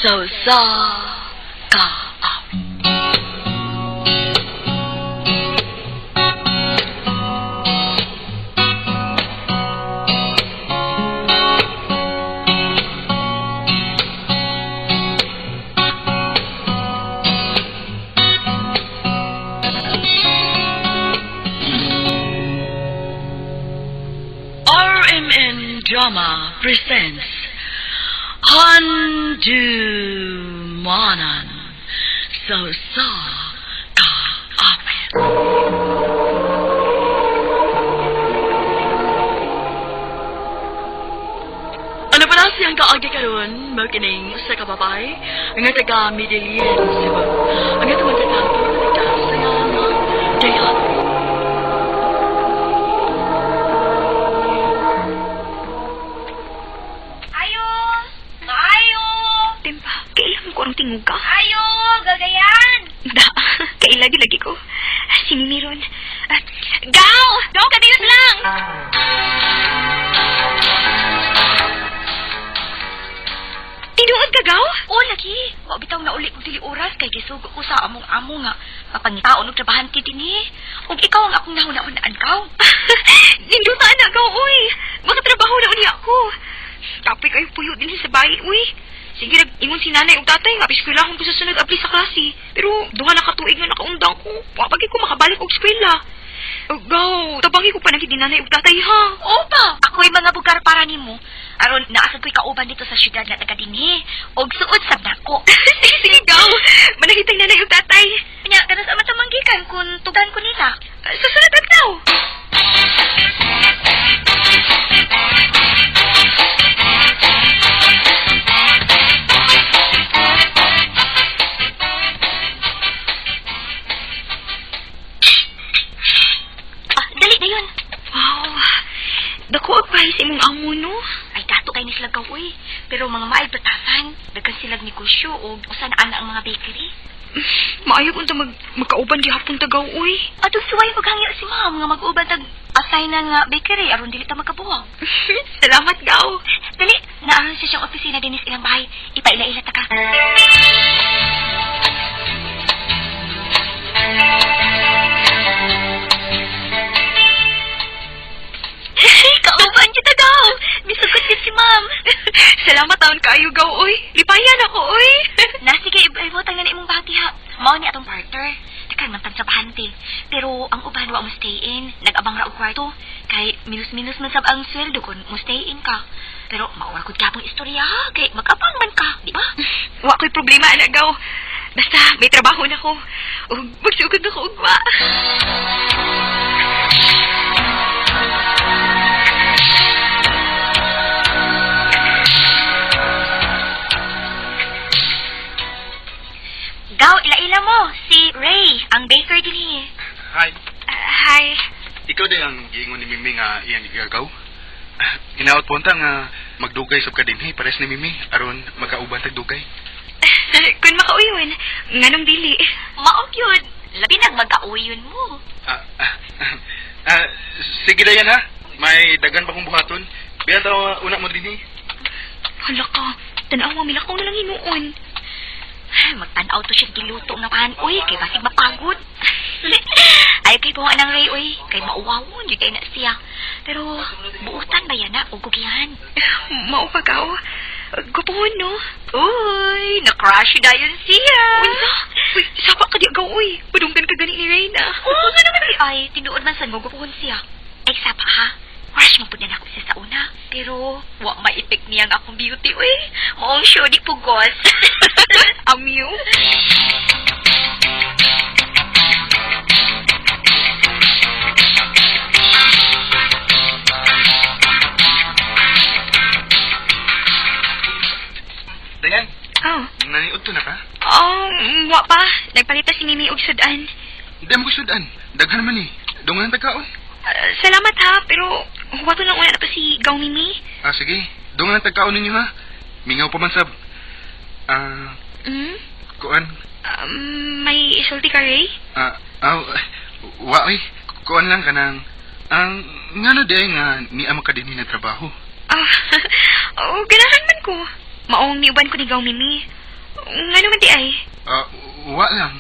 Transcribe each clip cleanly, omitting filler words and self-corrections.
Sa usa ka awit. RMN Drama presents Handumanan sa usa ka awit. Ano pa na siyang kaagi karon mao kining usa ka babae nga taga Medellin, Cebu. Ang atong taga sa nga Dayan. Ayo! Ayo! Timba, kailangan ko ang tingog ka. Ayo! Gagayan! Da, kailagi lagi ko. Si Mimi ron. Gaw! Gaw, kadiyot lang! Tinuod ka, Gaw? O, lagi. Wa bitaw na uli kog dili oras kay gisugo ko sa among amo nga mapangitaon og trabahante dinhi. Ug ikaw ang akong nahuna-hunaan, Gaw. Nindot na, Gaw, uy. Makatrabaho na uli ako. Kapoy kayo puyo din sa bahay, uy. Sige, nag-ingon si nanay ug tatay nga, eskwelahon ko sa sunod abli sa klase. Pero duha na ka tuig nga nakaundang ko. Wa pa ko makabalik og eskwela. Gaw, tabangi ko pa din nanay ug tatay, ha? Opa, ako'y mga bugar para nimo. Aron naa sad ko'y kauban dito sa syudad nga taga dinhi. Og suod sab nako. Sige, sige, Gaw. Manahitang nanay ug tatay. Nya, kanus sa manggikan kung tugan ko nila. Sa sunod adlaw. Ah, dali dayon. Wow. Dako ang sa imong amo, no? Ay, dato kay ni sila gaw, uy. Pero mga maay batasan, daghan silag negosyo og usan ana ang mga bakery. Maayo kung ta magkauban gihapon ta, Gaw, uy. Atong suway maghangyo si ma'am nga mag-uban tag assign na nga bakery aron dili ta magkabuwang. Salamat, Gaw. Dali, naaron siya siyang opisina dinhi sa ilang bahay. Ipaila-ila ta ka. Kauban kita, Gaw. Misugot yun si ma'am. Salamat taon kaayo, Gaw, uy. Lipayan ako, uy. Na, sige, ibutang na na imong bahati ha. Mao ni atong partner. Takan man tag trabahante. Pero ang uban wa mo stay in. Nag-abang ra og kwarto. Kay minus-minus man sab ang sweldo kun mo stay in ka. Pero maura kud kapong istorya ha. Kay mag-abang man ka, di ba? Wa ko'y problema, anak, Gaw. Basta may trabaho na ko. Ug magsugod na ko ugma. Gaw, ila-ila mo. Si Ray, ang baker dinhi. Hi. Hi. Ikaw din ang giingon ni Mimi nga iyang gigagaw. Hinaot po nga magdugay sab ka dinhi pares ni Mimi aron magkauban tag dugay. Kun makauyon, nganong dili? Mao gyud. Labi nag magkauyon mo. Sige dayan ha. May dagan pa kong buhaton. Biya ta una mo dinhi. Hala ka, tan-awa milakaw na lang hinuon. Magtan-aw to siya giluto nga pan, uy, kay basig mapagod. Ay kay buwan ang Ray, uy, kay mauwawon jud kay na siya. Pero buutan ba yan na og kugihan? Mao pa gaw. Gupuhon, no? Uy, na-crush dayon siya. Unsa? Uy, sapa ka di gaw, uy. Padunggan ka gani ni Reyna. Oo, nga naman ay, ay tinuod man sa gugupuhon siya. Ay, sapa ha. Crush mo pud na nako siya sa una. Pero, wa ma-effect niya ang akong beauty, uy. Maong sure di pugos. Amyo. Dayan, Oh. naniud to na ka? Oh, wa pa. Nagpalita si Mimi og sudan. Hindi mo sudan. Daghan man eh. Dungan tagkaon. Salamat ha, pero huwato lang una na to si Gaw Mimi. Ah, sige. Dungan tagkaon ninyo ha. Mingaw pa man sab. Hmm? Kuan. May isulti ka, Ray? Wa oy. Kuan lang kanang ang ngano di ay nga ni amo ka dinhi na trabaho. Ah, oh, ganahan man ko. Maong niuban ko ni Gaw Mimi. Ngano man diay? Ah, wa lang.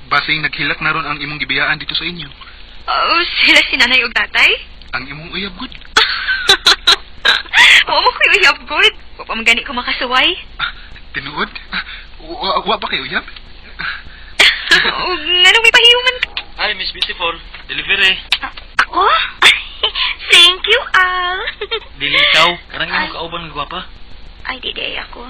Basing naghilak na ron ang imong gibiyaan dito sa inyo. Oh, sila si nanay ug tatay? Ang imong uyab gud. Wa mo ko'y uyab gud. Wa pa man gani ko makasuway. Ah, tinuod? Ah, wa pa kay uyab? Ug ngano may pahiuman? Hi, Miss Beautiful. Delivery. Ako? Thank you, Al. Dili ikaw. Karang Ay. imong kauban nga gwapa. Ay, di di ako.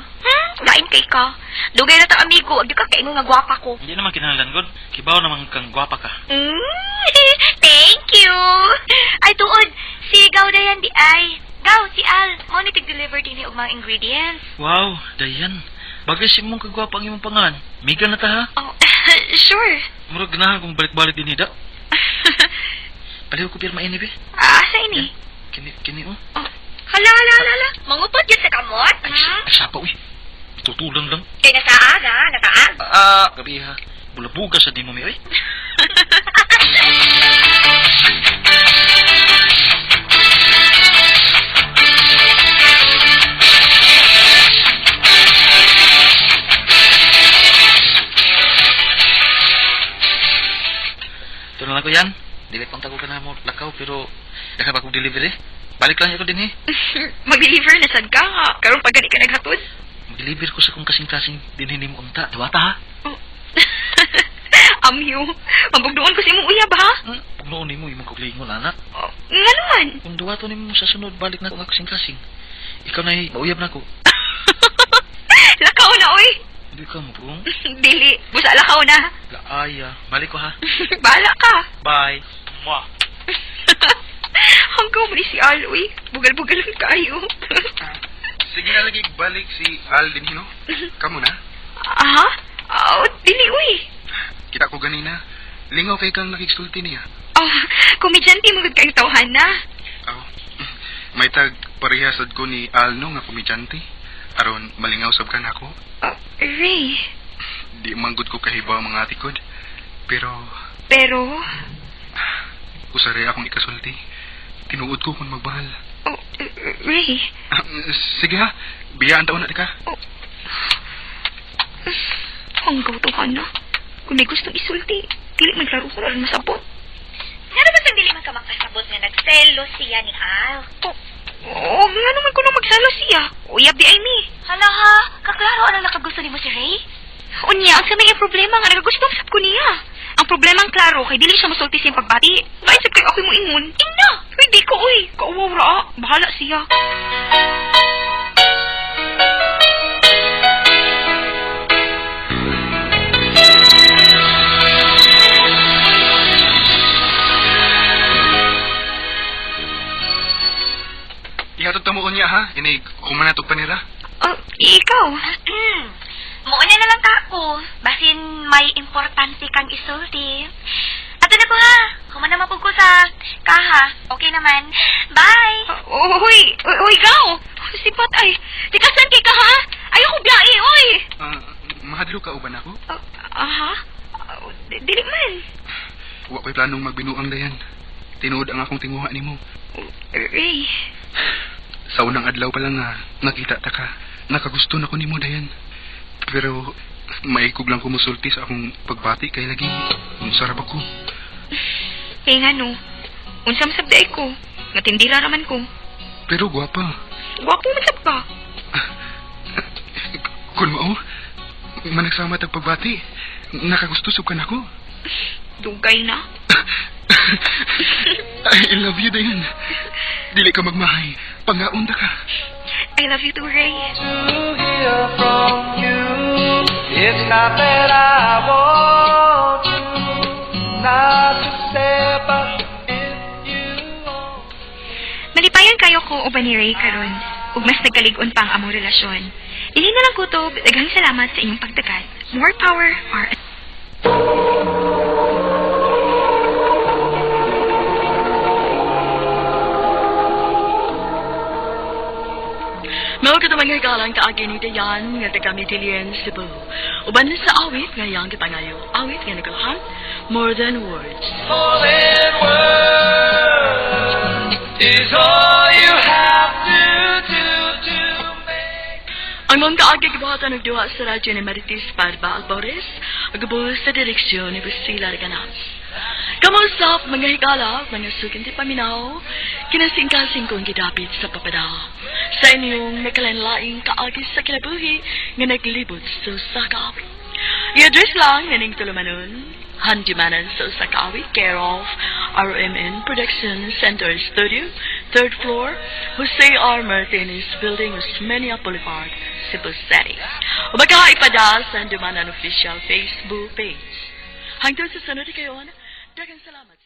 Lain kay ka. Dugay na ta amigo, di ka kaingon nga gwapa ko. Hindi naman kinahanglan gud. Kibaw naman kang gwapa ka. Thank you. Ay, tuod, si Gaw Dayan di ay. Gaw, si Al. Mao ni tig-deliver din og mga ingredients. Wow, Dayan. Bagay si imong kagwapa ang imong pangalan. Miga na ta ha. Oh, sure. Murag ganahan kung balik-balik din hida. Paliw ko pirma ini be. Asa ini? Kini kini oh. Oh, hala, hala, hala, hala. Mangupot yun sa kamot. Ay, ay sapa uy. Tutulan lang. Kay nasaag, ha? Nasaag. Ah, gabi ha. Bulabuga sa di mo mi oy. Ito na lang ko yan. Dili pang tago ka na mo lakaw pero daka pa kong delivery. Balik lang ako din eh. Mag-deliver na sad ka ha. Karon pa gani ka naghatod. Mag-deliver ko sa kong kasing-kasing dinhin mo unta. Diwata ha. Oh. Amyo, mabugdoon ko sa imong uyab ha. Pugnoon nimo imong kaugalingon anak. Oh, ngano man? Kung duwato nimo sa sunod balik na ko nga kasing-kasing. Ikaw na mauyab na ko. Lakaw na oy. Hindi ka mo pung. Dili, busa lakaw na. Laaya. Balik ko ha. Bahala ka. Bye. Mwah. Hanggaw mo ni si Al, uy. Bugal-bugal lang kayo. Sige na lagi balik si Al din no. Kamo na. Aha? Oh, dili, uy. Kita ko ganina. Lingaw kay kang nakigsulti niya. Oh, komedyante mo gud kayong tawhan na. Aw. May tag pareha sad ko ni Al no nga komedyante. Aron malingaw sab ka nako. Oh, Ray, Di man gud ko kahibaw mga atikod. Pero pero... usaray akong ikasulti. Tinuod ko kung magbahal. Oh, Ray, Ah, sige ha. Biyaan taon na di ka. hanggaw tawhan na. Kung may gustong isulti, dili man klaro ko rin masabot. Ngano ba dili man ka makasabot nga nagselo siya ni Al? Oh, oh, nga naman ko nang magsalo siya. Uyab di ay mi. Hala ha, kaklaro anong nakagusto nimo si Ray? Unya, ang sa may problema nga nagagusto sab ko niya. Ang problema ang klaro kay dili siya masulti sa iyang pagbati. Lain sad kay ako'y moingon. Ingna. Hindi ko uy. Kauwaw ra. Ah. Bahala siya. Ihatod ta mo unya ha. Inig kumanatog pa nila. Oh, ikaw. Muuna na lang ka ako. Basin may importante kang isulti. Ato na po ha. Humana man po ko sa kaha. Okay naman. Bye! Oh, uy, uy, uy, gaw. Sipat ay. Tika saan kay ka ha? Ayoko biyahe, uy. Ah, mahadlo ka uban ako? Oh, aha. Oh, dili man. Wa ko'y planong magbinuang dayan. Tinuod ang akong tinguha nimo. Oh, Ray. Sa unang adlaw pa lang nga nakita ta ka. Nakagusto na ko nimo dayan. Pero maikog lang ko musulti sa akong pagbati kay lagi sarap ako. Kay nga no. Unsa man sabday ko. Matindira raman ko. Pero gwapa. Gwapo man sab ka. Kun mao managsama tag pagbati. Nakagusto sub ka nako. Dugay na. I love you dayan. Dili ka magmahay. Pangaon ta ka. I love you too, Ray. To hear from you. It's not that I want you not to step up if you want. Malipayon kayo ko uban ni Ray karon ug mas nagkalig-on pa ang among relasyon. Dili na lang kutob, daghang salamat sa inyong pagtagal. More power, R. Mao ka mga hikalang kaagi ni Dayan nga taga Medellin, Cebu. Uban sa awit nga iyang gipangayo. Awit nga nagalahan, More Than Words. More than words is all you have to do to make. Ang mga kaagi gibuhatan og duha sa radyo ni Marites Parba Albores, gubos sa direksyon ni Priscilla Reganas. Kamusap, mga higala, mga suking tipaminaw, kinasingkasing kong gidapit sa papadala sa inyong nagkalain-laing kaagi sa kinabuhi nga naglibot sa usa ka awit. I-address lang naning tulumanon, Handumanan sa usa ka awit, care of RMN Production Center Studio, third floor, Jose R. Martinez Building, Osmeña Boulevard, Cebu City. O baka ipada sa Handumanan official Facebook page. Hangtod sa sunod kayon, daghang salamat.